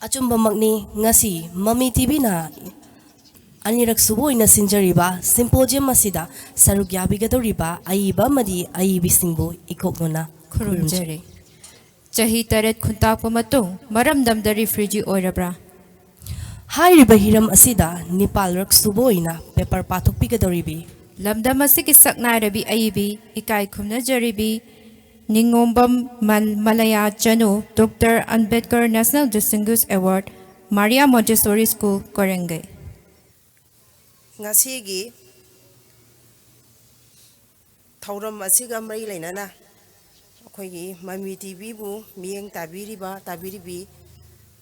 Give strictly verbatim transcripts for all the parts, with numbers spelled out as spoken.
ꯑꯆꯨꯝꯕꯃꯛꯅꯤ꯫ ꯉꯁꯤ ꯃꯃꯤ ꯇꯤꯚꯤꯅ ꯑꯅꯤꯔꯛ ꯁꯨꯕ ꯑꯣꯏꯅ ꯁꯤꯟꯖꯔꯤꯕ symposium ꯑꯁꯤꯗ ꯁꯔꯨꯛ ꯌꯥꯕꯤꯒꯗꯧꯔꯤꯕ ꯑꯏꯕ ꯑꯃꯗꯤ ꯑꯏꯕꯤꯁꯤꯡꯕꯨ ꯏꯀꯣꯛꯅꯅ ꯈꯨꯔꯨꯝꯖꯔꯤ꯫ ꯆꯍꯤ ꯇꯔꯦꯠ ꯈꯨꯟꯇꯥꯛꯄ ꯃꯇꯨꯡ ꯃꯔꯝꯗꯝꯗ refugee ꯑꯣꯏꯔꯕ꯭ꯔꯥ? ꯍꯥꯏꯔꯤꯕ ꯍꯤꯔꯝ ꯑꯁꯤꯗ ꯅꯤꯄꯥꯜꯔꯛ ꯁꯨꯕ ꯑꯣꯏꯅ paper ꯄꯥꯊꯣꯛꯄꯤꯒꯗꯧꯔꯤꯕꯤ ꯂꯝꯗꯝ ꯑꯁꯤꯒꯤ ꯁꯛꯅꯥꯏꯔꯕꯤ ꯑꯏꯕꯤ, ꯏꯀꯥꯏ ꯈꯨꯝꯅꯖꯔꯤꯕꯤ ꯅꯤꯉꯣꯝꯕꯝ ꯃꯜ ꯃꯂꯌꯥ ꯆꯅꯨ, Doctor Ambedkar National Distinguished Award, Maria Montessori School, ꯀꯣꯏꯔꯦꯡꯒꯩ꯫ ꯉꯁꯤꯒꯤ ꯊꯧꯔꯝ ꯑꯁꯤꯒ ꯃꯔꯤ ꯂꯩꯅꯅ ꯑꯩꯈꯣꯏꯒꯤ ꯃꯃꯤ ꯇꯤꯚꯤꯕꯨ ꯃꯤꯠꯌꯦꯡ ꯇꯥꯕꯤꯔꯤꯕ ꯇꯥꯕꯤꯔꯤꯕꯤ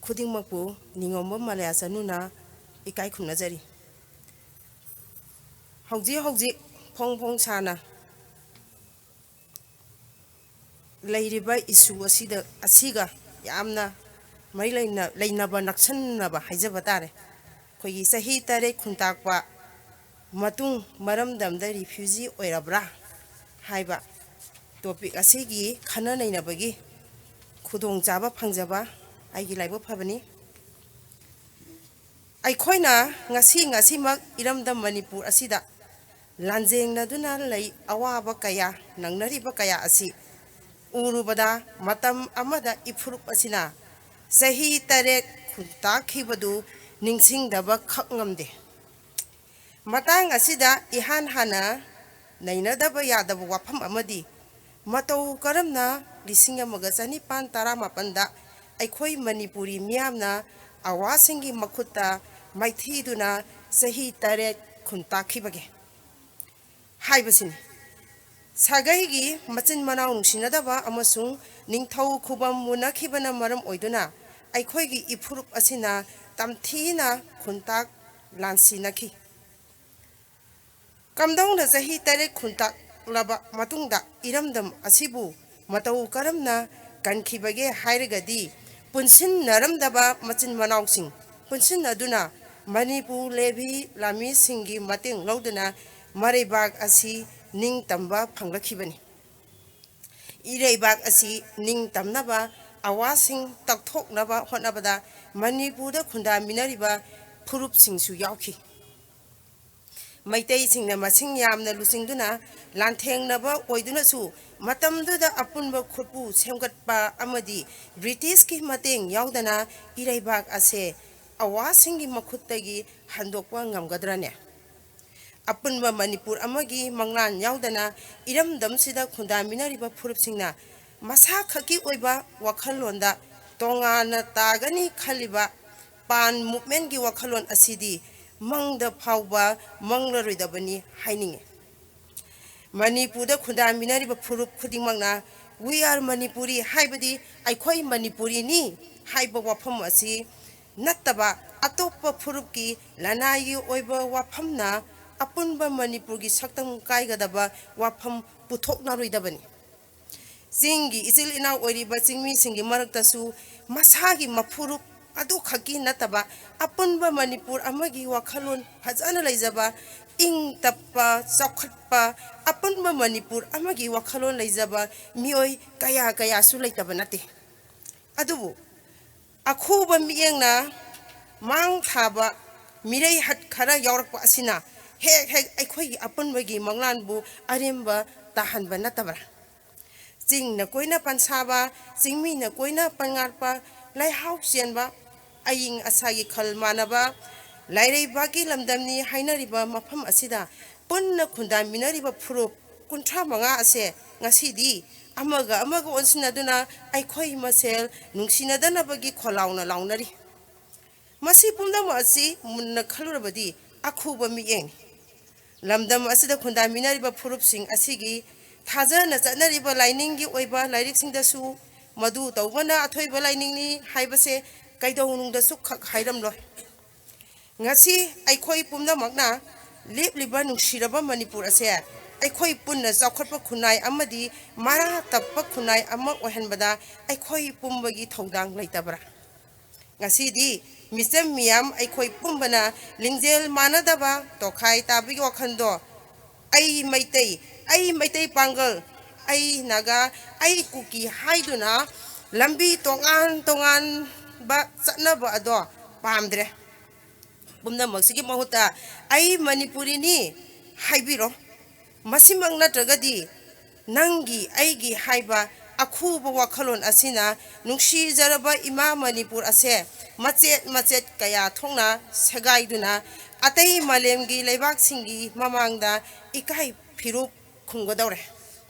ꯈꯨꯗꯤꯡꯃꯛꯄꯨ ꯅꯤꯉꯣꯝꯕꯝ ꯃꯂꯌꯥ ꯆꯅꯨꯅ ꯏꯀꯥꯏ ꯈꯨꯝꯅꯖꯔꯤ꯫ ꯍꯧꯖꯤꯛ ꯍꯧꯖꯤꯛ ꯐꯣꯡ ꯐꯣꯡ ꯁꯥꯅ ꯂꯩꯔꯤꯕ issue ꯑꯁꯤꯗ ꯑꯁꯤꯒ ꯌꯥꯝꯅ ꯃꯔꯤ ꯂꯩꯅ ꯂꯩꯅꯕ ꯅꯛꯁꯟꯅꯕ ꯍꯥꯏꯖꯕ ꯇꯥꯔꯦ꯫ ꯑꯩꯈꯣꯏꯒꯤ ꯆꯍꯤ ꯇꯔꯦꯠ ꯈꯨꯟꯇꯥꯛꯄ ꯃꯇꯨꯡ ꯃꯔꯝꯗꯝꯗ refugee ꯑꯣꯏꯔꯕ꯭ꯔꯥ ꯍꯥꯏꯕ topic ꯑꯁꯤꯒꯤ ꯈꯟꯅ ꯅꯩꯅꯕꯒꯤ ꯈꯨꯗꯣꯡꯆꯥꯕ ꯐꯪꯖꯕ ꯑꯩꯒꯤ ꯂꯥꯏꯕꯛ ꯐꯕꯅꯤ꯫ ꯑꯩꯈꯣꯏꯅ ꯉꯁꯤ ꯉꯁꯤꯃꯛ ꯏꯔꯝꯗꯝ ꯃꯅꯤꯄꯨꯔ ꯑꯁꯤꯗ ꯂꯥꯟꯖꯦꯡꯅꯗꯨꯅ ꯂꯩ ꯑꯋꯥꯕ ꯀꯌꯥ ꯅꯪꯅꯔꯤꯕ ꯀꯌꯥ ꯑꯁꯤ ꯎꯔꯨꯕꯗ ꯃꯇꯝ ꯑꯃꯗ ꯏꯐꯨꯔꯨꯞ ꯑꯁꯤꯅ ꯆꯍꯤ ꯇꯔꯦꯠ ꯈꯨꯟꯇꯥꯛꯈꯤꯕꯗꯨ ꯅꯤꯡꯁꯤꯡꯗꯕ ꯈꯛ ꯉꯝꯗꯦ꯫ ꯃꯇꯥꯡ ꯑꯁꯤꯗ ꯏꯍꯥꯟ ꯍꯥꯟꯅ ꯅꯩꯅꯗꯕ ꯌꯥꯗꯕ ꯋꯥꯐꯝ ꯑꯃꯗꯤ ꯃꯇꯧ ꯀꯔꯝꯅ ꯂꯤꯁꯤꯡ ꯑꯃꯒ ꯆꯅꯤꯄꯥꯟ ꯇꯔꯥꯃꯥꯄꯟꯗ ꯑꯩꯈꯣꯏ ꯃꯅꯤꯄꯨꯔꯤ ꯃꯤꯌꯥꯝꯅ ꯑꯋꯥꯁꯤꯡꯒꯤ ꯃꯈꯨꯠꯇ ꯃꯥꯏꯊꯤꯗꯨꯅ ꯆꯍꯤ ꯇꯔꯦꯠ ꯈꯨꯟ ꯇꯥꯛꯈꯤꯕꯒꯦ ꯍꯥꯏꯕꯁꯤꯅꯤ꯫ ꯁꯥꯒꯩꯒꯤ ꯃꯆꯤꯟ ꯃꯅꯥꯎ ꯅꯨꯡꯁꯤꯅꯗꯕ ꯑꯃꯁꯨꯡ ꯅꯤꯡꯊꯧ ꯈꯨꯕꯝ ꯃꯨꯟꯅꯈꯤꯕꯅ ꯃꯔꯝ ꯑꯣꯏꯗꯨꯅ ꯑꯩꯈꯣꯏꯒꯤ ꯏꯐꯨꯔꯨꯞ ꯑꯁꯤꯅ ꯇꯝꯊꯤꯅ ꯈꯨꯟꯇꯥꯛ ꯂꯥꯟꯁꯤꯟꯅꯈꯤ꯫ ꯀꯝꯗꯧꯅ ꯆꯍꯤ ꯇꯔꯦꯠ ꯈꯨꯟꯇꯥꯛꯂꯕ ꯃꯇꯨꯡꯗ ꯏꯔꯝꯗꯝ ꯑꯁꯤꯕꯨ ꯃꯇꯧ ꯀꯔꯝꯅ ꯀꯟꯈꯤꯕꯒꯦ ꯍꯥꯏꯔꯒꯗꯤ, ꯄꯨꯟꯁꯤꯟꯅꯔꯝꯗꯕ ꯃꯆꯤꯟ ꯃꯅꯥꯎꯁꯤꯡ ꯄꯨꯟꯁꯤꯟꯅꯗꯨꯅ ꯃꯅꯤꯄꯨꯔ ꯂꯦꯚꯤ ꯂꯥꯃꯤꯁꯤꯡꯒꯤ ꯃꯇꯦꯡ ꯂꯧꯗꯨꯅ ꯃꯔꯩꯕꯥꯛ ꯑꯁꯤ ꯅꯤꯡꯇꯝꯕ ꯐꯪꯂꯛꯈꯤꯕꯅꯤ꯫ ꯏꯔꯩꯕꯥꯛ ꯑꯁꯤ ꯅꯤꯡꯇꯝꯅꯕ ꯑꯋꯥꯁꯤꯡ ꯇꯛꯊꯣꯛꯅꯕ ꯍꯣꯠꯅꯕꯗ ꯃꯅꯤꯄꯨꯔꯗ ꯈꯨꯟꯗꯥꯃꯤꯟꯅꯔꯤꯕ ꯐꯨꯔꯨꯞꯁꯤꯡꯁꯨ ꯌꯥꯎꯈꯤ꯫ ꯃꯩꯇꯩꯁꯤꯡꯅ ꯃꯁꯤꯡ ꯌꯥꯝꯅ ꯂꯨꯆꯤꯡꯗꯨꯅ ꯂꯥꯟꯊꯦꯡꯅꯕ ꯑꯣꯏꯗꯨꯅꯁꯨ, ꯃꯇꯝꯗꯨꯗ ꯑꯄꯨꯟꯕ ꯈꯨꯠꯄꯨ ꯁꯦꯝꯒꯠꯄ ꯑꯃꯗꯤ ꯕ꯭ꯔꯤꯇꯤꯁꯀꯤ ꯃꯇꯦꯡ ꯌꯥꯎꯗꯅ ꯏꯔꯩꯕꯥꯛ ꯑꯁꯦ ꯑꯋꯥꯁꯤꯡꯒꯤ ꯃꯈꯨꯠꯇꯒꯤ ꯍꯟꯗꯣꯛꯄ ꯉꯝꯒꯗ꯭ꯔꯅꯦ? ꯑꯄꯨꯟꯕ ꯃꯅꯤꯄꯨꯔ ꯑꯃꯒꯤ ꯃꯪꯂꯥꯟ ꯌꯥꯎꯗꯅ ꯏꯔꯝꯗꯝꯁꯤꯗ ꯈꯨꯟꯗꯥꯃꯤꯟꯅꯔꯤꯕ ꯐꯨꯔꯨꯞꯁꯤꯡꯅ ꯃꯁꯥ ꯈꯛꯀꯤ ꯑꯣꯏꯕ ꯋꯥꯈꯜꯂꯣꯟꯗ ꯇꯣꯉꯥꯟꯅ ꯇꯥꯒꯅꯤ ꯈꯜꯂꯤꯕ ꯄꯥꯟ ꯃꯨꯚꯃꯦꯟꯒꯤ ꯋꯥꯈꯜꯂꯣꯟ ꯑꯁꯤꯗꯤ ꯃꯪꯗ ꯐꯥꯎꯕ ꯃꯪꯂꯔꯣꯏꯗꯕꯅꯤ ꯍꯥꯏꯅꯤꯡꯏ꯫ ꯃꯅꯤꯄꯨꯔꯗ ꯈꯨꯟꯗꯥꯃꯤꯟꯅꯔꯤꯕ ꯐꯨꯔꯨꯞ ꯈꯨꯗꯤꯡꯃꯛꯅ "We are Manipuri" ꯍꯥꯏꯕꯗꯤ "ꯑꯩꯈꯣꯏ ꯃꯅꯤꯄꯨꯔꯤꯅꯤ" ꯍꯥꯏꯕ ꯋꯥꯐꯝ ꯑꯁꯤ ꯅꯠꯇꯕ, ꯑꯇꯣꯞꯄ ꯐꯨꯔꯨꯞꯀꯤ ꯂꯅꯥꯏꯒꯤ ꯑꯣꯏꯕ ꯋꯥꯐꯝꯅ ꯑꯄꯨꯟꯕ ꯃꯅꯤꯄꯨꯔꯒꯤ ꯁꯛꯇꯝ ꯀꯥꯏꯒꯗꯕ ꯋꯥꯐꯝ ꯄꯨꯊꯣꯛꯅꯔꯣꯏꯗꯕꯅꯤ꯫ ꯆꯤꯡꯒꯤ ꯏꯆꯤꯜ ꯏꯅꯥꯎ ꯑꯣꯏꯔꯤꯕ ꯆꯤꯡꯃꯤꯁꯤꯡꯒꯤ ꯃꯔꯛꯇꯁꯨ ꯃꯁꯥꯒꯤ ꯃꯐꯨꯔꯨꯞ ꯑꯗꯨꯈꯛꯀꯤ ꯅꯠꯇꯕ, ꯑꯄꯨꯟꯕ ꯃꯅꯤꯄꯨꯔ ꯑꯃꯒꯤ ꯋꯥꯈꯜꯂꯣꯟ ꯐꯖꯅ ꯂꯩꯖꯕ, ꯏꯪ ꯇꯞꯄ, ꯆꯥꯎꯈꯠꯄ, ꯑꯄꯨꯟꯕ ꯃꯅꯤꯄꯨꯔ ꯑꯃꯒꯤ ꯋꯥꯈꯜꯂꯣꯟ ꯂꯩꯖꯕ ꯃꯤꯑꯣꯏ ꯀꯌꯥ ꯀꯌꯥꯁꯨ ꯂꯩꯇꯕ ꯅꯠꯇꯦ꯫ ꯑꯗꯨꯕꯨ ꯑꯈꯨꯕ ꯃꯤꯠꯌꯦꯡꯅ ꯃꯥꯡ ꯊꯥꯕ ꯃꯤꯔꯩꯍꯠ ꯈꯔ ꯌꯥꯎꯔꯛꯄ ꯑꯁꯤꯅ ꯍꯦꯛ ꯍꯦꯛ ꯑꯩꯈꯣꯏꯒꯤ ꯑꯄꯨꯟꯕꯒꯤ ꯃꯪꯂꯥꯟꯕꯨ ꯑꯔꯦꯝꯕ ꯇꯥꯍꯟꯕ ꯅꯠꯇꯕ꯭ꯔꯥ? ꯆꯤꯡꯅ ꯀꯣꯏꯅ ꯄꯟꯁꯥꯕ, ꯆꯤꯡꯃꯤꯅ ꯀꯣꯏꯅ ꯄꯟꯉꯥꯛꯄ, ꯂꯩꯍꯥꯎ ꯆꯦꯟꯕ, ꯑꯏꯪ ꯑꯁꯥꯒꯤ ꯈꯜ ꯃꯥꯟꯅꯕ, ꯂꯥꯏꯔꯩꯕꯥꯛꯀꯤ ꯂꯝꯗꯝꯅꯤ ꯍꯥꯏꯅꯔꯤꯕ ꯃꯐꯝ ꯑꯁꯤꯗ ꯄꯨꯟꯅ ꯈꯨꯟꯗꯥꯃꯤꯟꯅꯔꯤꯕ ꯐꯨꯔꯨꯞ ꯀꯨꯟꯊ꯭ꯔꯥ ꯃꯉꯥ ꯑꯁꯦ ꯉꯁꯤꯗꯤ ꯑꯃꯒ ꯑꯃꯒ ꯑꯣꯟꯁꯤꯟꯅꯗꯨꯅ ꯑꯩꯈꯣꯏ ꯃꯁꯦꯜ ꯅꯨꯡꯁꯤꯅꯗꯅꯕꯒꯤ ꯈꯣꯜꯂꯥꯎꯅ ꯂꯥꯎꯅꯔꯤ꯫ ꯃꯁꯤ ꯄꯨꯝꯅꯃꯛ ꯑꯁꯤ ꯃꯨꯟꯅ ꯈꯜꯂꯨꯔꯕꯗꯤ ꯑꯈꯨꯕ ꯃꯤꯠꯌꯦꯡꯅꯤ꯫ ꯂꯝꯗꯝ ꯑꯁꯤꯗ ꯈꯨꯟꯗꯥꯃꯤꯟꯅꯔꯤꯕ ꯐꯨꯔꯨꯞꯁꯤꯡ ꯑꯁꯤꯒꯤ ꯊꯥꯖꯅ ꯆꯠꯅꯔꯤꯕ ꯂꯥꯏꯅꯤꯡꯒꯤ ꯑꯣꯏꯕ ꯂꯥꯏꯔꯤꯛꯁꯤꯡꯗꯁꯨ ꯃꯗꯨ ꯇꯧꯕꯅ ꯑꯊꯣꯏꯕ ꯂꯥꯏꯅꯤꯡꯅꯤ ꯍꯥꯏꯕꯁꯦ ꯀꯩꯗꯧꯅꯨꯡꯗꯁꯨ ꯈꯛ ꯍꯥꯏꯔꯝꯂꯣꯏ꯫ ꯉꯁꯤ ꯑꯩꯈꯣꯏ ꯄꯨꯝꯅꯃꯛꯅ ꯂꯦꯞꯂꯤꯕ ꯅꯨꯡꯁꯤꯔꯕ ꯃꯅꯤꯄꯨꯔ ꯑꯁꯦ ꯑꯩꯈꯣꯏ ꯄꯨꯟꯅ ꯆꯥꯎꯈꯠꯄ ꯈꯨꯟꯅꯥꯏ ꯑꯃꯗꯤ ꯃꯔꯥ ꯇꯞꯄ ꯈꯨꯟꯅꯥꯏ ꯑꯃ ꯑꯣꯏꯍꯟꯕꯗ ꯑꯩꯈꯣꯏ ꯄꯨꯝꯕꯒꯤ ꯊꯧꯗꯥꯡ ꯂꯩꯇꯕ꯭ꯔꯥ? ꯉꯁꯤꯗꯤ ꯃꯤꯆꯝ ꯃꯤꯌꯥꯝ ꯑꯩꯈꯣꯏ ꯄꯨꯝꯕꯅ ꯂꯤꯡꯖꯦꯜ ꯃꯥꯟꯅꯗꯕ ꯇꯣꯈꯥꯏ ꯇꯥꯕꯒꯤ ꯋꯥꯈꯜꯗꯣ "ꯑꯩ ꯃꯩꯇꯩ, ꯑꯩ ꯃꯩꯇꯩ ꯄꯥꯡꯒꯜ, ꯑꯩ ꯅꯥꯒꯥ, ꯑꯩ ꯀꯨꯀꯤ" ꯍꯥꯏꯗꯨꯅ ꯂꯝꯕꯤ ꯇꯣꯉꯥꯟ ꯇꯣꯉꯥꯟꯕ ꯆꯠꯅꯕ ꯑꯗꯣ ꯄꯥꯝꯗ꯭ꯔꯦ꯫ ꯄꯨꯝꯅꯃꯛꯁꯤꯒꯤ ꯃꯍꯨꯠꯇ "ꯑꯩ ꯃꯅꯤꯄꯨꯔꯤꯅꯤ" ꯍꯥꯏꯕꯤꯔꯣ꯫ ꯃꯁꯤꯃꯛ ꯅꯠꯇ꯭ꯔꯒꯗꯤ ꯅꯪꯒꯤ ꯑꯩꯒꯤ ꯍꯥꯏꯕ ꯑꯈꯨꯕ ꯋꯥꯈꯜꯂꯣꯟ ꯑꯁꯤꯅ ꯅꯨꯡꯁꯤꯖꯔꯕ ꯏꯃꯥ ꯃꯅꯤꯄꯨꯔ ꯑꯁꯦ ꯃꯆꯦꯠ ꯃꯆꯦꯠ ꯀꯌꯥ ꯊꯣꯛꯅ ꯁꯦꯒꯥꯏꯗꯨꯅ ꯑꯇꯩ ꯃꯥꯂꯦꯝꯒꯤ ꯂꯩꯕꯥꯛꯁꯤꯡꯒꯤ ꯃꯃꯥꯡꯗ ꯏꯀꯥꯏ ꯐꯤꯔꯨꯞ ꯈꯨꯝꯒꯗꯧꯔꯦ꯫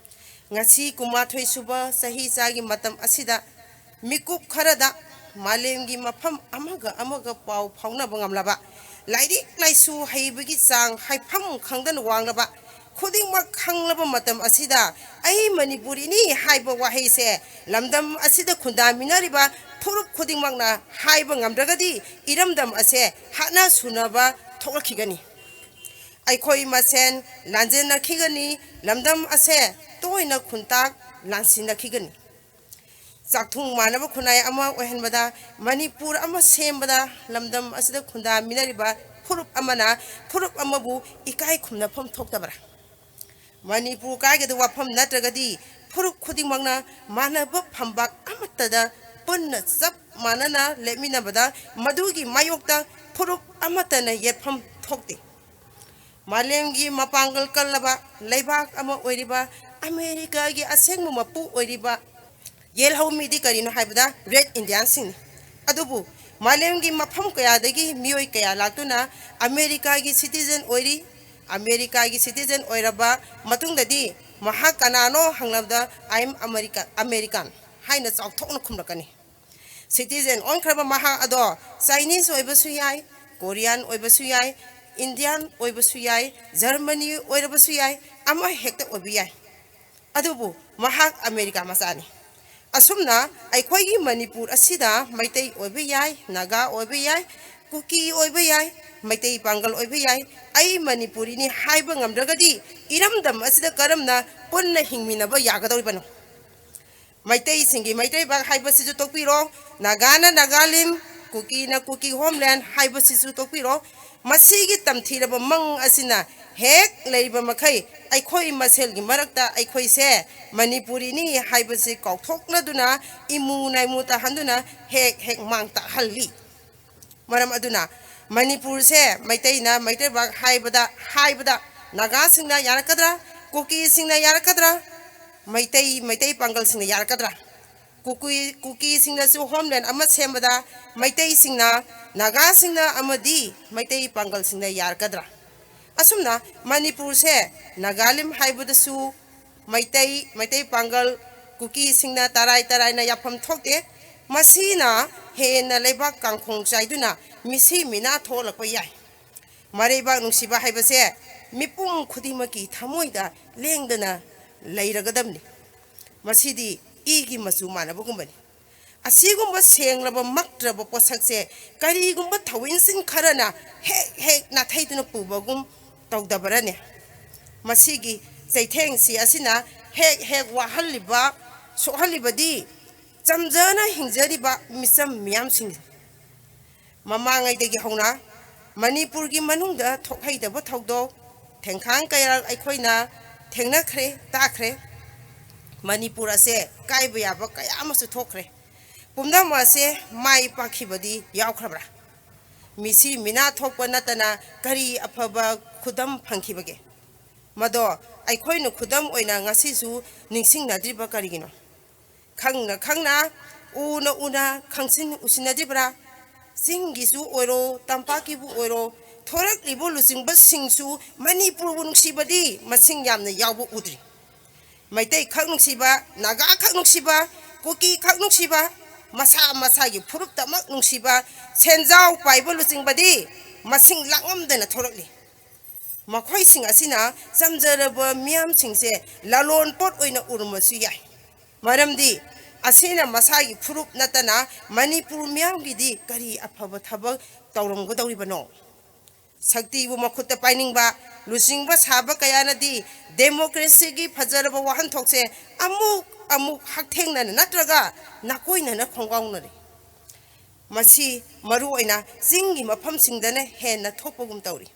ꯉꯁꯤ ꯀꯨꯟꯃꯥꯊꯣꯏ ꯁꯨꯕ ꯆꯍꯤ ꯆꯥꯒꯤ ꯃꯇꯝ ꯑꯁꯤꯗ ꯃꯤꯀꯨꯞ ꯈꯔꯗ ꯃꯥꯂꯦꯝꯒꯤ ꯃꯐꯝ ꯑꯃꯒ ꯑꯃꯒ ꯄꯥꯎ ꯐꯥꯎꯅꯕ ꯉꯝꯂꯕ, ꯂꯥꯏꯔꯤꯛ ꯂꯥꯏꯁꯨ ꯍꯩꯕꯒꯤ ꯆꯥꯡ ꯍꯥꯏꯐꯝ ꯈꯪꯗꯅ ꯋꯥꯡꯂꯕ, ꯈꯨꯗꯤꯡꯃꯛ ꯈꯪꯂꯕ ꯃꯇꯝ ꯑꯁꯤꯗ "ꯑꯩ ꯃꯅꯤꯄꯨꯔꯤꯅꯤ" ꯍꯥꯏꯕ ꯋꯥꯍꯩꯁꯦ ꯂꯝꯗꯝ ꯑꯁꯤꯗ ꯈꯨꯟꯗꯥꯃꯤꯟꯅꯔꯤꯕ ꯐꯨꯔꯨꯞ ꯈꯨꯗꯤꯡꯃꯛꯅ ꯍꯥꯏꯕ ꯉꯝꯗ꯭ꯔꯒꯗꯤ ꯏꯔꯝꯗꯝ ꯑꯁꯦ ꯍꯥꯠꯅ ꯁꯨꯅꯕ ꯊꯣꯛꯂꯛꯈꯤꯒꯅꯤ꯫ ꯑꯩꯈꯣꯏ ꯃꯁꯦꯟ ꯂꯥꯟꯖꯦꯟꯅꯈꯤꯒꯅꯤ, ꯂꯝꯗꯝ ꯑꯁꯦ ꯇꯣꯏꯅ ꯈꯨꯟꯇꯥꯛ ꯂꯥꯟꯁꯤꯟꯅꯈꯤꯒꯅꯤ꯫ ꯆꯥꯛꯊꯨꯡ ꯃꯥꯟꯅꯕ ꯈꯨꯟꯅꯥꯏ ꯑꯃ ꯑꯣꯏꯍꯟꯕꯗ, ꯃꯅꯤꯄꯨꯔ ꯑꯃ ꯁꯦꯝꯕꯗ ꯂꯝꯗꯝ ꯑꯁꯤꯗ ꯈꯨꯟꯗꯥꯃꯤꯟꯅꯔꯤꯕ ꯐꯨꯔꯨꯞ ꯑꯃꯅ ꯐꯨꯔꯨꯞ ꯑꯃꯕꯨ ꯏꯀꯥꯏ ꯈꯨꯝꯅꯐꯝ ꯊꯣꯛꯇꯕ꯭ꯔꯥ? ꯃꯅꯤꯄꯨꯔ ꯀꯥꯏꯒꯗꯕ ꯋꯥꯐꯝ ꯅꯠꯇ꯭ꯔꯒꯗꯤ ꯐꯨꯔꯨꯞ ꯈꯨꯗꯤꯡꯃꯛꯅ ꯃꯥꯟꯅꯕ ꯐꯝꯕꯥꯛ ꯑꯃꯠꯇꯗ ꯄꯨꯟꯅ ꯆꯞ ꯃꯥꯟꯅꯅ ꯂꯦꯞꯃꯤꯟꯅꯕꯗ ꯃꯗꯨꯒꯤ ꯃꯥꯌꯣꯛꯇ ꯐꯨꯔꯨꯞ ꯑꯃꯠꯇꯅ ꯌꯦꯠꯐꯝ ꯊꯣꯛꯇꯦ꯫ ꯃꯥꯂꯦꯝꯒꯤ ꯃꯄꯥꯡꯒꯜ ꯀꯜꯂꯕ ꯂꯩꯕꯥꯛ ꯑꯃ ꯑꯣꯏꯔꯤꯕ ꯑꯃꯦꯔꯤꯀꯥꯒꯤ ꯑꯁꯦꯡꯕ ꯃꯄꯨ ꯑꯣꯏꯔꯤꯕ ꯌꯦꯜꯍꯧꯃꯤꯗꯤ ꯀꯔꯤꯅꯣ ꯍꯥꯏꯕꯗ ꯔꯦꯗ ꯏꯟꯗꯤꯌꯥꯟꯁꯤꯡꯅꯤ꯫ ꯑꯗꯨꯕꯨ ꯃꯥꯂꯦꯝꯒꯤ ꯃꯐꯝ ꯀꯌꯥꯗꯒꯤ ꯃꯤꯑꯣꯏ ꯀꯌꯥ ꯂꯥꯛꯇꯨꯅ ꯑꯃꯦꯔꯤꯀꯥꯒꯤ ꯁꯤꯇꯤꯖꯟ ꯑꯣꯏꯔꯤ꯫ ꯑꯃꯦꯔꯤꯀꯥꯒꯤ ꯁꯤꯇꯤꯖꯟ ꯑꯣꯏꯔꯕ ꯃꯇꯨꯡꯗꯗꯤ ꯃꯍꯥꯛ ꯀꯅꯥꯅꯣ ꯍꯪꯂꯕꯗ "I am America, American" ꯍꯥꯏꯅ ꯆꯥꯎꯊꯣꯛꯅ ꯈꯨꯝꯂꯛꯀꯅꯤ꯫ ꯁꯤꯇꯤꯖꯟ ꯑꯣꯟꯈ꯭ꯔꯕ ꯃꯍꯥꯛ ꯑꯗꯣ ꯆꯥꯏꯅꯤꯁ ꯑꯣꯏꯕꯁꯨ ꯌꯥꯏ, ꯀꯣꯔꯤꯌꯥꯟ ꯑꯣꯏꯕꯁꯨ ꯌꯥꯏ, ꯏꯟꯗꯤꯌꯥꯟ ꯑꯣꯏꯕꯁꯨ ꯌꯥꯏ, ꯖꯔꯃꯅꯤ ꯑꯣꯏꯔꯕꯁꯨ ꯌꯥꯏ, ꯑꯃ ꯍꯦꯛꯇ ꯑꯣꯏꯕ ꯌꯥꯏ꯫ ꯑꯗꯨꯕꯨ ꯃꯍꯥꯛ ꯑꯃꯦꯔꯤꯀꯥ ꯃꯆꯥꯅꯤ꯫ ꯑꯁꯨꯝꯅ ꯑꯩꯈꯣꯏꯒꯤ ꯃꯅꯤꯄꯨꯔ ꯑꯁꯤꯗ ꯃꯩꯇꯩ ꯑꯣꯏꯕ ꯌꯥꯏ, ꯅꯥꯒꯥ ꯑꯣꯏꯕ ꯌꯥꯏ, ꯀꯨꯀꯤ ꯑꯣꯏꯕ ꯌꯥꯏ, ꯃꯩꯇꯩ ꯄꯥꯡꯒꯜ ꯑꯣꯏꯕ ꯌꯥꯏ, "ꯑꯩ ꯃꯅꯤꯄꯨꯔꯤꯅꯤ" ꯍꯥꯏꯕ ꯉꯝꯗ꯭ꯔꯒꯗꯤ ꯏꯔꯝꯗꯝ ꯑꯁꯤꯗ ꯀꯔꯝꯅ ꯄꯨꯟꯅ ꯍꯤꯡꯃꯤꯟꯅꯕ ꯌꯥꯒꯗꯧꯔꯤꯕꯅꯣ? ꯃꯩꯇꯩꯁꯤꯡꯒꯤ ꯃꯩꯇꯩꯕꯥꯛ ꯍꯥꯏꯕꯁꯤꯁꯨ ꯇꯣꯛꯄꯤꯔꯣ, ꯅꯥꯒꯥꯅ ꯅꯥꯒꯥꯂꯤꯝ, ꯀꯨꯀꯤꯅ ꯀꯨꯀꯤ ꯍꯣꯝꯂꯦꯟ ꯍꯥꯏꯕꯁꯤꯁꯨ ꯇꯣꯛꯄꯤꯔꯣ꯫ ꯃꯁꯤꯒꯤ ꯇꯝꯊꯤꯔꯕ ꯃꯪ ꯑꯁꯤꯅ ꯍꯦꯛ ꯂꯩꯔꯤꯕ ꯃꯈꯩ ꯑꯩꯈꯣꯏ ꯃꯁꯦꯜꯒꯤ ꯃꯔꯛꯇ ꯑꯩꯈꯣꯏꯁꯦ ꯃꯅꯤꯄꯨꯔꯤꯅꯤ ꯍꯥꯏꯕꯁꯤ ꯀꯥꯎꯊꯣꯛꯅꯗꯨꯅ, ꯏꯃꯨ ꯅꯥꯏꯃꯨ ꯇꯥꯍꯟꯗꯨꯅ ꯍꯦꯛ ꯍꯦꯛ ꯃꯥꯡ ꯇꯥꯛꯍꯜꯂꯤ꯫ ꯃꯔꯝ ꯑꯗꯨꯅ ꯃꯅꯤꯄꯨꯔꯁꯦ ꯃꯩꯇꯩꯅ ꯃꯩꯇꯩꯕꯥꯛ ꯍꯥꯏꯕꯗ, ꯍꯥꯏꯕꯗ ꯅꯥꯒꯥꯁꯤꯡꯅ ꯌꯥꯔꯛꯀꯗ꯭ꯔꯥ? ꯀꯨꯀꯤꯁꯤꯡꯅ ꯌꯥꯔꯛꯀꯗ꯭ꯔꯥ? ꯃꯩꯇꯩ, ꯃꯩꯇꯩ ꯄꯥꯡꯒꯜꯁꯤꯡꯅ ꯌꯥꯔꯛꯀꯗ꯭ꯔꯥ? ꯀꯨꯀꯤ, ꯀꯨꯀꯤꯁꯤꯡꯅꯁꯨ ꯍꯣꯝꯂꯦꯟ ꯑꯃ ꯁꯦꯝꯕꯗ ꯃꯩꯇꯩꯁꯤꯡꯅ, ꯅꯥꯒꯥꯁꯤꯡꯅ ꯑꯃꯗꯤ ꯃꯩꯇꯩ ꯄꯥꯡꯒꯜꯁꯤꯡꯅ ꯌꯥꯔꯛꯀꯗ꯭ꯔꯥ? ꯑꯁꯨꯝꯅ ꯃꯅꯤꯄꯨꯔꯁꯦ ꯅꯥꯒꯥꯂꯦꯟ ꯍꯥꯏꯕꯗꯁꯨ ꯃꯩꯇꯩ, ꯃꯩꯇꯩ ꯄꯥꯡꯒꯜ, ꯀꯨꯀꯤꯁꯤꯡꯅ ꯇꯔꯥꯏ ꯇꯔꯥꯏꯅ ꯌꯥꯐꯝ ꯊꯣꯛꯇꯦ꯫ ꯃꯁꯤꯅ ꯍꯦꯟꯅ ꯂꯩꯕꯥꯛ ꯀꯥꯡꯈꯣꯡ ꯆꯥꯏꯗꯨꯅ ꯃꯤꯁꯤ ꯃꯤꯅꯥ ꯊꯣꯛꯂꯛꯄ ꯌꯥꯏ꯫ ꯃꯔꯩꯕꯥꯛ ꯅꯨꯡꯁꯤꯕ ꯍꯥꯏꯕꯁꯦ ꯃꯤꯄꯨꯝ ꯈꯨꯗꯤꯡꯃꯛꯀꯤ ꯊꯃꯣꯏꯗ ꯂꯦꯡꯗꯅ ꯂꯩꯔꯒꯗꯕꯅꯤ꯫ ꯃꯁꯤꯗꯤ ꯏꯒꯤ ꯃꯆꯨ ꯃꯥꯟꯅꯕꯒꯨꯝꯕꯅꯤ꯫ ꯑꯁꯤꯒꯨꯝꯕ ꯁꯦꯡꯂꯕ ꯃꯛꯇ꯭ꯔꯕ ꯄꯣꯠꯁꯛꯁꯦ ꯀꯔꯤꯒꯨꯝꯕ ꯊꯧꯋꯤꯟꯁꯤꯡ ꯈꯔꯅ ꯍꯦꯛ ꯍꯦꯛ ꯅꯥꯊꯩꯗꯨꯅ ꯄꯨꯕꯒꯨꯝ ꯇꯧꯗꯕꯔꯅꯦ? ꯃꯁꯤꯒꯤ ꯆꯩꯊꯦꯡꯁꯤ ꯑꯁꯤꯅ ꯍꯦꯛ ꯍꯦꯛ ꯋꯥꯍꯜꯂꯤꯕ, ꯁꯣꯛꯍꯜꯂꯤꯕꯗꯤ ꯆꯝꯖꯅ ꯍꯤꯡꯖꯔꯤꯕ ꯃꯤꯆꯝ ꯃꯤꯌꯥꯝꯁꯤꯡ꯫ ꯃꯃꯥꯡꯉꯩꯗꯒꯤ ꯍꯧꯅ ꯃꯅꯤꯄꯨꯔꯒꯤ ꯃꯅꯨꯡꯗ ꯊꯣꯛꯍꯩꯗꯕ ꯊꯧꯗꯣꯛ ꯊꯦꯡꯈꯥꯡ ꯀꯌꯥ ꯑꯩꯈꯣꯏꯅ ꯊꯦꯡꯅꯈ꯭ꯔꯦ, ꯇꯥꯈ꯭ꯔꯦ꯫ ꯃꯅꯤꯄꯨꯔ ꯑꯁꯦ ꯀꯥꯏꯕ ꯌꯥꯕ ꯀꯌꯥ ꯑꯃꯁꯨ ꯊꯣꯛꯈ꯭ꯔꯦ꯫ ꯄꯨꯝꯅꯃꯛ ꯑꯁꯦ ꯃꯥꯏ ꯄꯥꯛꯈꯤꯕꯗꯤ ꯌꯥꯎꯈ꯭ꯔꯕ꯭ꯔꯥ? ꯃꯤꯁꯤ ꯃꯤꯅꯥ ꯊꯣꯛꯄ ꯅꯠꯇꯅ ꯀꯔꯤ ꯑꯐꯕ ꯈꯨꯗꯝ ꯐꯪꯈꯤꯕꯒꯦ? ꯃꯗꯣ ꯑꯩꯈꯣꯏꯅ ꯈꯨꯗꯝ ꯑꯣꯏꯅ ꯉꯁꯤꯁꯨ ꯅꯤꯡꯁꯤꯡꯅꯗ꯭ꯔꯤꯕ ꯀꯔꯤꯒꯤꯅꯣ? ꯈꯪꯅ ꯈꯪꯅ, ꯎꯅ ꯎꯅ ꯈꯪꯁꯤꯟ ꯎꯁꯤꯟꯅꯗ꯭ꯔꯤꯕ꯭ꯔꯥ? ꯆꯤꯡꯒꯤꯁꯨ ꯑꯣꯏꯔꯣ, ꯇꯝꯄꯥꯛꯀꯤꯕꯨ ꯑꯣꯏꯔꯣ, ꯊꯣꯔꯛꯂꯤꯕ ꯂꯨꯆꯤꯡꯕꯁꯤꯡꯁꯨ ꯃꯅꯤꯄꯨꯔꯕꯨ ꯅꯨꯡꯁꯤꯕꯗꯤ ꯃꯁꯤꯡ ꯌꯥꯝꯅ ꯌꯥꯎꯕ ꯎꯗ꯭ꯔꯤ꯫ ꯃꯩꯇꯩꯈꯛ ꯅꯨꯡꯁꯤꯕ, ꯅꯥꯒꯥꯈꯛ ꯅꯨꯡꯁꯤꯕ, ꯀꯨꯀꯤꯈꯛ ꯅꯨꯡꯁꯤꯕ, ꯃꯁꯥ ꯃꯁꯥꯒꯤ ꯐꯨꯔꯨꯞꯇꯃꯛ ꯅꯨꯡꯁꯤꯕ ꯁꯦꯟꯖꯥꯎ ꯄꯥꯏꯕ ꯂꯨꯆꯤꯡꯕꯗꯤ ꯃꯁꯤꯡ ꯂꯥꯛꯉꯝꯗꯅ ꯊꯣꯔꯛꯂꯤ꯫ ꯃꯈꯣꯏꯁꯤꯡ ꯑꯁꯤꯅ ꯆꯝꯖꯔꯕ ꯃꯤꯌꯥꯝꯁꯤꯡꯁꯦ ꯂꯂꯣꯟ ꯄꯣꯠ ꯑꯣꯏꯅ ꯎꯔꯝꯕꯁꯨ ꯌꯥꯏ꯫ ꯃꯔꯝꯗꯤ ꯑꯁꯤꯅ ꯃꯁꯥꯒꯤ ꯐꯨꯔꯨꯞ ꯅꯠꯇꯅ ꯃꯅꯤꯄꯨꯔ ꯃꯤꯌꯥꯝꯒꯤꯗꯤ ꯀꯔꯤ ꯑꯐꯕ ꯊꯕꯛ ꯇꯧꯔꯝꯒꯗꯧꯔꯤꯕꯅꯣ? ꯁꯛꯇꯤꯕꯨ ꯃꯈꯨꯠꯇ ꯄꯥꯏꯅꯤꯡꯕ ꯂꯨꯆꯤꯡꯕ ꯁꯥꯕ ꯀꯌꯥꯅꯗꯤ ꯗꯦꯃꯣꯀ꯭ꯔꯦꯁꯤꯒꯤ ꯐꯖꯔꯕ ꯋꯥꯍꯟꯊꯣꯛꯁꯦ ꯑꯃꯨꯛ ꯑꯃꯨꯛ ꯍꯛꯊꯦꯡꯅꯅ ꯅꯠꯇ꯭ꯔꯒ ꯅꯥꯀꯣꯏꯅꯅ ꯈꯣꯡꯒꯥꯎꯅꯔꯤ꯫ ꯃꯁꯤ ꯃꯔꯨꯑꯣꯏꯅ ꯆꯤꯡꯒꯤ ꯃꯐꯝꯁꯤꯡꯗꯅ ꯍꯦꯟꯅ ꯊꯣꯛꯄꯒꯨꯝ ꯇꯧꯔꯤ꯫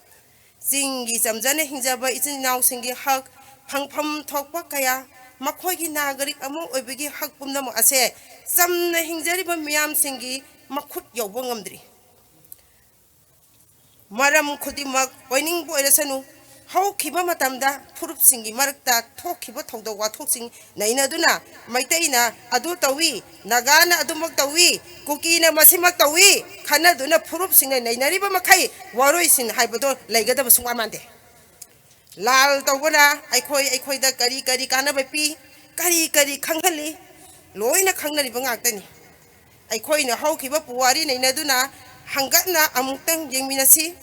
ꯆꯤꯡꯒꯤ ꯆꯝꯖꯅ ꯍꯤꯡꯖꯕ ꯏꯆꯤꯟ ꯏꯅꯥꯎꯁꯤꯡꯒꯤ ꯍꯛ, ꯐꯪꯐꯝ ꯊꯣꯛꯄ ꯀꯌꯥ, ꯃꯈꯣꯏꯒꯤ ꯅꯥꯒꯔꯤꯛ ꯑꯃ ꯑꯣꯏꯕꯒꯤ ꯍꯛ ꯄꯨꯝꯅꯃꯛ ꯑꯁꯦ ꯆꯝꯅ ꯍꯤꯡꯖꯔꯤꯕ ꯃꯤꯌꯥꯝꯁꯤꯡꯒꯤ ꯃꯈꯨꯠ ꯌꯧꯕ ꯉꯝꯗ꯭ꯔꯤ꯫ ꯃꯔꯝ ꯈꯨꯗꯤꯡꯃꯛ ꯑꯣꯏꯅꯤꯡꯕ ꯑꯣꯏꯔꯁꯅꯨ, ꯍꯧꯈꯤꯕ ꯃꯇꯝꯗ ꯐꯨꯔꯨꯞꯁꯤꯡꯒꯤ ꯃꯔꯛꯇ ꯊꯣꯛꯈꯤꯕ ꯊꯧꯗꯣꯛ ꯋꯥꯊꯣꯛꯁꯤꯡ ꯅꯩꯅꯗꯨꯅ ꯃꯩꯇꯩꯅ ꯑꯗꯨ ꯇꯧꯏ, ꯅꯥꯒꯥꯅ ꯑꯗꯨꯃꯛ ꯇꯧꯏ, ꯀꯨꯀꯤꯅ ꯃꯁꯤꯃꯛ ꯇꯧꯏ ꯈꯟꯅꯗꯨꯅ ꯐꯨꯔꯨꯞꯁꯤꯡꯅ ꯅꯩꯅꯔꯤꯕ ꯃꯈꯩ ꯋꯥꯔꯣꯏꯁꯤꯟ ꯍꯥꯏꯕꯗꯣ ꯂꯩꯒꯗꯕ ꯁꯨꯡꯃꯥꯟ ꯃꯥꯟꯗꯦ꯫ ꯂꯥꯜ ꯇꯧꯕꯅ ꯑꯩꯈꯣꯏ ꯑꯩꯈꯣꯏꯗ ꯀꯔꯤ ꯀꯔꯤ ꯀꯥꯟꯅꯕ ꯄꯤ, ꯀꯔꯤ ꯀꯔꯤ ꯈꯪꯍꯜꯂꯤ, ꯂꯣꯏꯅ ꯈꯪꯅꯔꯤꯕ ꯉꯥꯛꯇꯅꯤ꯫ ꯑꯩꯈꯣꯏꯅ ꯍꯧꯈꯤꯕ ꯄꯨꯋꯥꯔꯤ ꯅꯩꯅꯗꯨꯅ ꯍꯪꯒꯠꯅ ꯑꯃꯨꯛꯇꯪ ꯌꯦꯡꯃꯤꯟꯅꯁꯤ꯫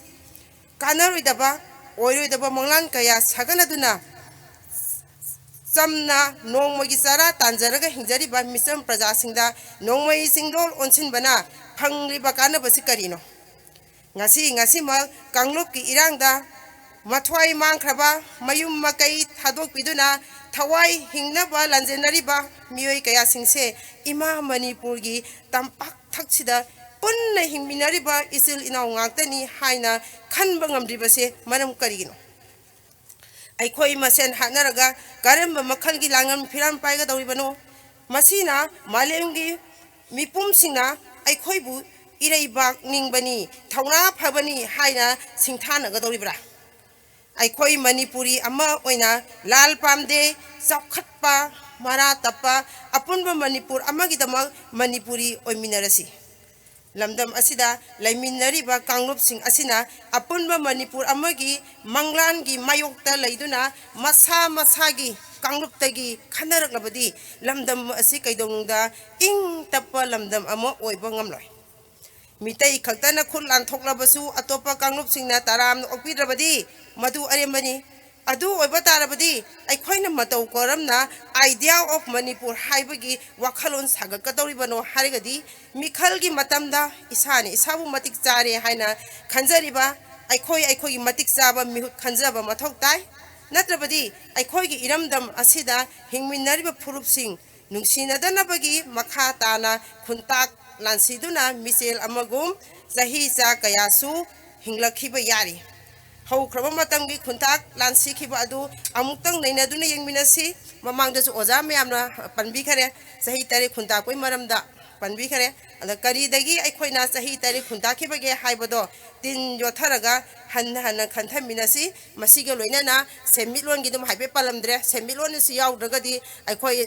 ꯀꯥꯟꯅꯔꯣꯏꯗꯕ, ꯑꯣꯏꯔꯣꯏꯗꯕ ꯃꯪꯂꯥꯟ ꯀꯌꯥ ꯁꯥꯒꯠꯅꯗꯨꯅ ꯆꯝꯅ ꯅꯣꯡꯃꯒꯤ ꯆꯔꯥ ꯇꯥꯟꯖꯔꯒ ꯍꯤꯡꯖꯔꯤꯕ ꯃꯤꯆꯝ ꯄ꯭ꯔꯖꯥꯁꯤꯡꯗ ꯅꯣꯡꯃꯩ ꯆꯤꯡꯗꯣꯜ ꯑꯣꯟꯁꯤꯟꯕꯅ ꯐꯪꯂꯤꯕ ꯀꯥꯟꯅꯕꯁꯤ ꯀꯔꯤꯅꯣ? ꯉꯁꯤ ꯉꯁꯤꯃꯛ ꯀꯥꯡꯂꯨꯞꯀꯤ ꯏꯔꯥꯡꯗ ꯃꯊ꯭ꯋꯥꯏ ꯃꯥꯡꯈ꯭ꯔꯕ, ꯃꯌꯨꯝ ꯃꯀꯩ ꯊꯥꯗꯣꯛꯄꯤꯗꯨꯅ ꯊꯋꯥꯏ ꯍꯤꯡꯅꯕ ꯂꯥꯟꯖꯦꯟꯅꯔꯤꯕ ꯃꯤꯑꯣꯏ ꯀꯌꯥꯁꯤꯡꯁꯦ ꯏꯃꯥ ꯃꯅꯤꯄꯨꯔꯒꯤ ꯇꯝꯄꯥꯛ ꯊꯛꯁꯤꯗ ꯄꯨꯟꯅ ꯍꯤꯡꯃꯤꯟꯅꯔꯤꯕ ꯏꯆꯤꯜ ꯏꯅꯥꯎ ꯉꯥꯛꯇꯅꯤ ꯍꯥꯏꯅ ꯈꯟꯕ ꯉꯝꯗ꯭ꯔꯤꯕꯁꯦ ꯃꯔꯝ ꯀꯔꯤꯒꯤꯅꯣ? ꯑꯩꯈꯣꯏ ꯃꯁꯦꯟ ꯍꯥꯠꯅꯔꯒ ꯀꯔꯝꯕ ꯃꯈꯜꯒꯤ ꯂꯥꯡꯉꯝ ꯐꯤꯔꯥꯝ ꯄꯥꯏꯒꯗꯧꯔꯤꯕꯅꯣ? ꯃꯁꯤꯅ ꯃꯥꯂꯦꯝꯒꯤ ꯃꯤꯄꯨꯝꯁꯤꯡꯅ ꯑꯩꯈꯣꯏꯕꯨ ꯏꯔꯩꯕꯥꯛ ꯅꯤꯡꯕꯅꯤ, ꯊꯧꯅꯥ ꯐꯕꯅꯤ ꯍꯥꯏꯅ ꯁꯤꯡꯊꯥꯅꯒꯗꯧꯔꯤꯕ꯭ꯔꯥ? ꯑꯩꯈꯣꯏ ꯃꯅꯤꯄꯨꯔꯤ ꯑꯃ ꯑꯣꯏꯅ ꯂꯥꯜ ꯄꯥꯝꯗꯦ, ꯆꯥꯎꯈꯠꯄ, ꯃꯔꯥ ꯇꯞꯄ ꯑꯄꯨꯟꯕ ꯃꯅꯤꯄꯨꯔ ꯑꯃꯒꯤꯗꯃꯛ ꯃꯅꯤꯄꯨꯔꯤ ꯑꯣꯏꯃꯤꯟꯅꯔꯁꯤ꯫ ꯂꯝꯗꯝ ꯑꯁꯤꯗ ꯂꯩꯃꯤꯟꯅꯔꯤꯕ ꯀꯥꯡꯂꯨꯞꯁꯤꯡ ꯑꯁꯤꯅ ꯑꯄꯨꯟꯕ ꯃꯅꯤꯄꯨꯔ ꯑꯃꯒꯤ ꯃꯪꯂꯥꯟꯒꯤ ꯃꯥꯌꯣꯛꯇ ꯂꯩꯗꯨꯅ ꯃꯁꯥ ꯃꯁꯥꯒꯤ ꯀꯥꯡꯂꯨꯞꯇꯒꯤ ꯈꯟꯅꯔꯛꯂꯕꯗꯤ ꯂꯝꯗꯝ ꯑꯁꯤ ꯀꯩꯗꯧꯅꯨꯡꯗ ꯏꯪ ꯇꯞꯄ ꯂꯝꯗꯝ ꯑꯃ ꯑꯣꯏꯕ ꯉꯝꯂꯣꯏ꯫ ꯃꯤꯇꯩ ꯈꯛꯇꯅ ꯈꯨꯠ ꯂꯥꯟꯊꯣꯛꯂꯕꯁꯨ ꯑꯇꯣꯞꯄ ꯀꯥꯡꯂꯨꯞꯁꯤꯡꯅ ꯇꯔꯥꯝꯅ ꯑꯣꯛꯄꯤꯗ꯭ꯔꯕꯗꯤ ꯃꯗꯨ ꯑꯔꯦꯝꯕꯅꯤ꯫ ꯑꯗꯨ ꯑꯣꯏꯕ ꯇꯥꯔꯕꯗꯤ ꯑꯩꯈꯣꯏꯅ ꯃꯇꯧ ꯀꯔꯝꯅ Idea of Manipur ꯍꯥꯏꯕꯒꯤ ꯋꯥꯈꯜꯂꯣꯟ ꯁꯥꯒꯠꯀꯗꯧꯔꯤꯕꯅꯣ ꯍꯥꯏꯔꯒꯗꯤ ꯃꯤꯈꯜꯒꯤ ꯃꯇꯝꯗ ꯏꯁꯥꯅ ꯏꯁꯥꯕꯨ ꯃꯇꯤꯛ ꯆꯥꯔꯦ ꯍꯥꯏꯅ ꯈꯟꯖꯔꯤꯕ ꯑꯩꯈꯣꯏ ꯑꯩꯈꯣꯏꯒꯤ ꯃꯇꯤꯛ ꯆꯥꯕ ꯃꯤꯍꯨꯠ ꯈꯟꯖꯕ ꯃꯊꯧ ꯇꯥꯏ꯫ ꯅꯠꯇ꯭ꯔꯕꯗꯤ ꯑꯩꯈꯣꯏꯒꯤ ꯏꯔꯝꯗꯝ ꯑꯁꯤꯗ ꯍꯤꯡꯃꯤꯟꯅꯔꯤꯕ ꯐꯨꯔꯨꯞꯁꯤꯡ ꯅꯨꯡꯁꯤꯅꯗꯅꯕꯒꯤ ꯃꯈꯥ ꯇꯥꯅ ꯈꯨꯟꯇꯥꯛ ꯂꯥꯟꯁꯤꯗꯨꯅ ꯃꯤꯆꯦꯜ ꯑꯃꯒꯨꯝ ꯆꯍꯤ ꯆꯥ ꯀꯌꯥꯁꯨ ꯍꯤꯡꯂꯛꯈꯤꯕ ꯌꯥꯔꯤ꯫ ꯍꯧꯈ꯭ꯔꯕ ꯃꯇꯝꯒꯤ ꯈꯨꯟꯇꯥꯛ ꯂꯥꯟꯁꯤꯈꯤꯕ ꯑꯗꯨ ꯑꯃꯨꯛꯇꯪ ꯅꯩꯅꯗꯨꯅ ꯌꯦꯡꯃꯤꯟꯅꯁꯤ꯫ ꯃꯃꯥꯡꯗꯁꯨ ꯑꯣꯖꯥ ꯃꯌꯥꯝꯅ ꯄꯟꯕꯤꯈꯔꯦ, ꯆꯍꯤ ꯇꯔꯦꯠ ꯈꯨꯟꯇꯥꯛꯄꯒꯤ ꯃꯔꯝꯗ ꯄꯟꯕꯤꯈꯔꯦ꯫ ꯑꯗ ꯀꯔꯤꯗꯒꯤ ꯑꯩꯈꯣꯏꯅ ꯆꯍꯤ ꯇꯔꯦꯠ ꯈꯨꯟꯇꯥꯛꯈꯤꯕꯒꯦ ꯍꯥꯏꯕꯗꯣ ꯇꯤꯟ ꯌꯣꯠꯊꯔꯒ ꯍꯟꯅ ꯍꯟꯅ ꯈꯟꯊꯃꯤꯟꯅꯁꯤ꯫ ꯃꯁꯤꯒ ꯂꯣꯏꯅꯅ ꯁꯦꯟꯃꯤꯠꯂꯣꯟꯒꯤ ꯑꯗꯨꯝ ꯍꯥꯏꯐꯦꯠ ꯄꯜꯂꯝꯗ꯭ꯔꯦ꯫ ꯁꯦꯟꯃꯤꯠꯂꯣꯟ ꯑꯁꯤ ꯌꯥꯎꯗ꯭ꯔꯒꯗꯤ ꯑꯩꯈꯣꯏ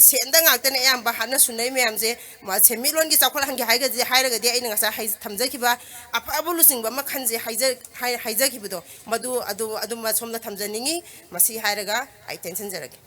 ꯁꯦꯟꯗ ꯉꯥꯛꯇꯅꯦ ꯑꯌꯥꯝꯕ ꯍꯥꯠꯅ ꯁꯨꯅꯩ ꯃꯌꯥꯝꯁꯦ꯫ ꯃ-, ꯁꯦꯟꯃꯤꯠꯂꯣꯟꯒꯤ ꯆꯥꯎꯈꯠꯍꯟꯒꯦ ꯍꯥꯏꯔꯒꯗꯤ, ꯍꯥꯏꯔꯒꯗꯤ ꯑꯩꯅ ꯉꯁꯥꯏ ꯍꯥꯏ-, ꯊꯝꯖꯈꯤꯕ ꯑꯐꯕ ꯂꯨꯆꯤꯡꯕ ꯑꯃ ꯈꯟꯁꯦ ꯍꯥꯏꯖ-, ꯍꯥꯏ-, ꯍꯥꯏꯖꯈꯤꯕꯗꯣ, ꯃꯗꯨ ꯑꯗꯨ, ꯑꯗꯨꯃ ꯁꯣꯝꯗ ꯊꯝꯖꯅꯤꯡꯉꯤ꯫ ꯃꯁꯤ ꯍꯥꯏꯔꯒ ꯑꯩ ꯇꯦꯟꯁꯤꯟꯖꯔꯒꯦ꯫